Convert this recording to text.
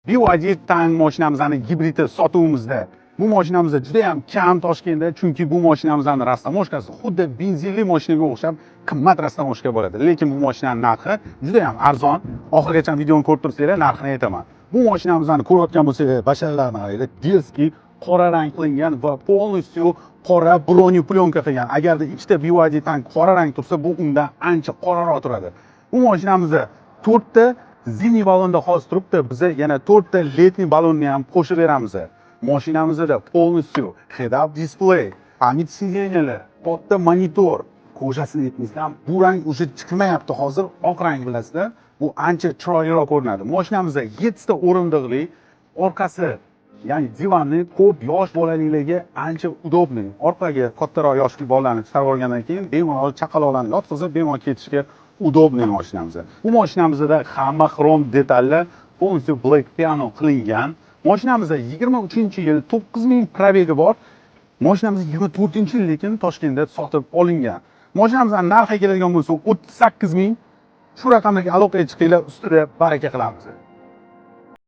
BYD Tang mashinamizni gibridi sotuvimizda. Bu mashinamizda juda ham kam Toshkentda, chunki bu mashinamizni растаможка si xuddi benzinli mashinaga o'xshab qimmat растаможка bo'ladi. Lekin bu mashinani narxi juda ham arzon. Oxirigacha videoni ko'rib tursanglar, narxini aytaman. Bu mashinamizni ko'rayotgan bo'lsanglar, basharalarini qaranglar, дерзкий qora rang qilingan va полностью qora бронеплёнка qilgan. Agarda ikkita BYD Tang qora rang tursa, bu undan ancha qoraroq turadi. Bu mashinamizda to'rtta зимний balonda hozir turibdi, biza yana to'rtta летний balonni ham qo'shib beramiz. Mashinamizda полностью head-up display, память сиденья lar, katta monitor, кожа sini aytmasdan, bu rang уже chiqmayapti hozir, oq rang bilasizlar. Bu ancha chiroyliroq ko'rinadi. Mashinamizda 7 ta o'rindiqli, orqasi, ya'ni divanni ko'p yosh bolaliklarga ancha удобный. Orqaga kattaroq yoshli bolalarni chiqarib olgandan keyin bemalol chaqaloqlarni yotqizib, bemalol ketishga удобный mashinamiz. Bu mashinamizda hamma xrom detallar полностью black piano qilingan. Mashinamizda 23-yil, 9000 пробег i bor. Mashinamiz 24-yil, lekin Toshkentda sotib olingan. Mashinamizni narxi keladigan bo'lsa, 38 ming. Shu raqamlarga aloqaga chiqinglar, ustida baraka qilamiz.